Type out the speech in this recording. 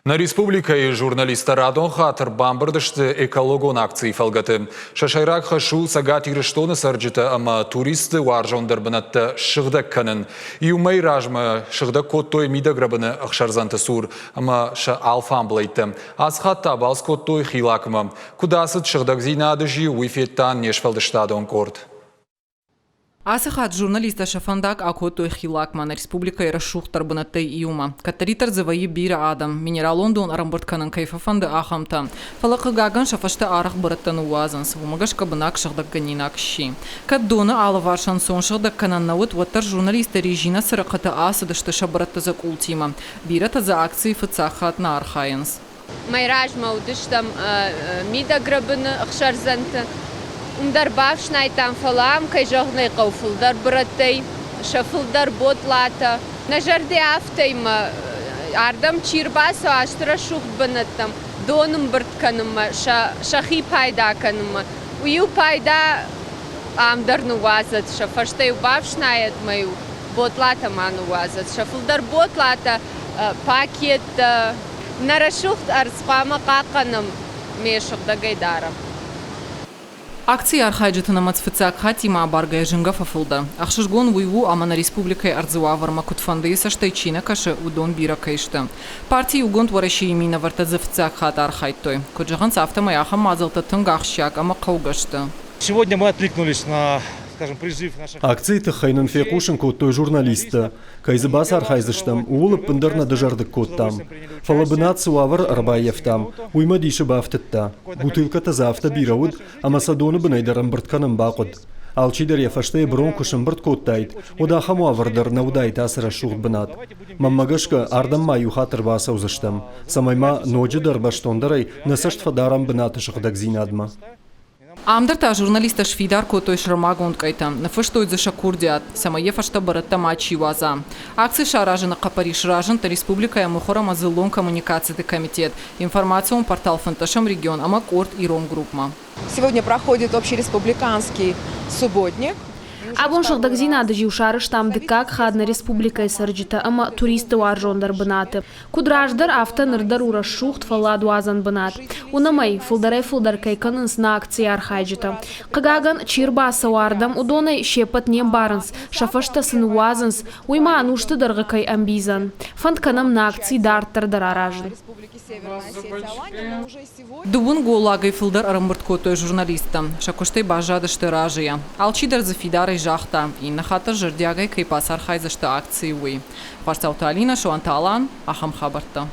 Нӕ республикӕйы журналисттӕ радон хатт ӕрбамбырд сты экологон акцийы фӕлгӕты. Сӕ сӕйраг хӕс у Цӕгат Ирыстоны цӕрджытӕ ӕмӕ туристты уарзондӕр бынӕттӕ ссыгъдӕг кӕнын. Иу мӕй размӕ сыгъдӕг кодтой Мидӕгрӕбыны ӕхсӕрдзӕнты цур ӕмӕ сӕ алфамблӕйттӕ. Ацы хатт та балц кодтой Хилакмӕ. Куыд ацыд сыгъдӕгдзинады зиу, уый федта не сфӕлдыстадон къорд. Ацы хатт журналисттӕ сӕ фӕндаг акодтой Хилакмӕ, нӕ республикӕйы рӕсугъддӕр бынӕттӕй иумӕ. Кӕддӕриддӕр дзы вӕййы бирӕ адӕм, минералон дон ӕрӕмбырд кӕнын кӕй фӕфӕнды, ахӕмтӕ. Фӕлӕ, хъыгагӕн, сӕ фӕстӕ арӕх бырӕттӕ ныууадзынц, уымӕ гӕсгӕ бынаг сыгъдӕггӕнинаг сси. Кӕд доны алыварс ӕнцон сыгъдӕг кӕнӕн нӕ уыд, уӕддӕр журналисттӕ резинӕ цырыхъхъыты ацыдысты сӕ бырӕтты дзӕкъултимӕ. Бирӕтӕ дзы акцийы фыццаг хатт нӕ архайынц. Мӕй размӕ уыдыстӕм мидӕгрӕбыны ӕхсӕрдзӕнты. Уым дӕр бафснайдтам, фӕлӕ ам, кӕй зӕгъын ӕй хъӕуы, фылдӕр бырӕттӕй, сӕ фылдӕр ботлатӕ. Нӕ зӕрдӕ афтӕ мӕ ардӕм чи рбацӕуа ацы рӕсугъд бынӕттӕм, дон ӕмбырд кӕнынмӕ, сӕхи пайда кӕнынмӕ, уый-иу пайда ам дӕр ныууадзӕд, сӕ фӕстӕ-иу бафснайӕд мӕ-иу ботлатӕ ма ныууадзӕд. Сӕ фылдӕр ботлатӕ, пакеттӕ, Нӕ рӕсугъд ӕрдз хъуамӕ хъахъхъӕнӕм, ме сыгъдӕгӕй дарӕм. Акцийы архайджыты нымӕц фыццаг хаттимӕ абаргӕйӕ зынгӕ фӕфылдӕр. Ӕхсызгон уый у, ӕмӕ нӕ республикӕйы ӕрдзы уавӕрмӕ куыдфӕндыйы цӕстӕй чи нӕ кӕсы, уыдон бирӕ кӕй сты. Парти Иугонд Уӕрӕсе-йы минӕвӕрттӕ дзы фыццаг хатт архайдтой. Куыд зӕгъынц, афтӕмӕй ахӕм мадзӕлттӕ тынг ахсджиаг ӕмӕ хъӕугӕ сты. Сегодня мы откликнулись на Акцийы тыххӕй нын фехъусын кодтой журналисттӕ. Кӕй дзы бацархайдзыстӕм, ууыл ӕппындӕр нӕ дызӕрдыг кодтам. Фӕлӕ бынат цы уавӕры ӕрбаййӕфтам, уый мӕ дисы бафтыдта. Бутылкӕтӕ дзы афтӕ бирӕ уыд, ӕмӕ сӕ доны бынӕй дӕр ӕмбырд кӕнын бахъуыд. Алчидӕр йӕ фӕстӕ йӕ брон куы сӕмбырд кодтаид, уӕд ахӕм уавӕр дӕр нӕ уыдаид ацы рӕсугъд бынат. Мӕнмӕ гӕсгӕ, ардӕм ма иу хатт ӕрбацӕудзыстӕм, цӕмӕй ма ноджыдӕр бӕстондӕрӕй нӕ цӕст фӕдарӕм бынаты сыгъдӕгдзинадмӕ. Ам дӕр та журналисттӕ сфидар кодтой сӕрмагонд къӕйтӕ, ныффыстой дзы сӕ курдиат, цӕмӕй йӕ фӕстӕ бырӕттӕ мачи уадза. Акци саразыны хъӕппӕрис разынд республикӕйы мыхуыр ӕмӕ дзыллон коммуникациты комитет, информацион портал фынддӕсӕм регион ӕмӕ къорд Ирон группмӕ. Сегодня проходит общереспубликанский субботник. Абон сыгъдӕгдзинады зиу сарӕзтам дыккаг хатт нӕ республикӕйы цӕрджытӕ ӕмӕ туристты уарзондӕр бынаты. Куыд раздӕр, афтӕ ныр дӕр у рӕсугъд фӕлладуадзӕн бынат. Уынӕм ӕй, фылдӕрӕй-фылдӕр кӕй кӕнынц нӕ акцийы архайджытӕ. Хъыгагӕн, чи ӕрбацӕуы ардӕм, уыдонӕй се ппӕт не мбарынц, сӕ фӕстӕ цы ныууадзынц, уый ма ӕнусты дӕргъы кӕй ӕмбийдзӕн. Фӕнд кӕнӕм нӕ акци дарддӕр дӕр аразын. Дыууын голлагӕй фылдӕр ӕрӕмбырд кодтой журналисттӕ. Сӕ куыстӕй баззадысты разыйӕ. Алчидӕр дзы фидарӕй загъта, иннӕ хатт дӕр зӕрдиагӕй кӕй бацархайдзысты акцийы, уый. Хуасдзауты Алинӕ, Суанты Алан, ахӕм хабӕрттӕ.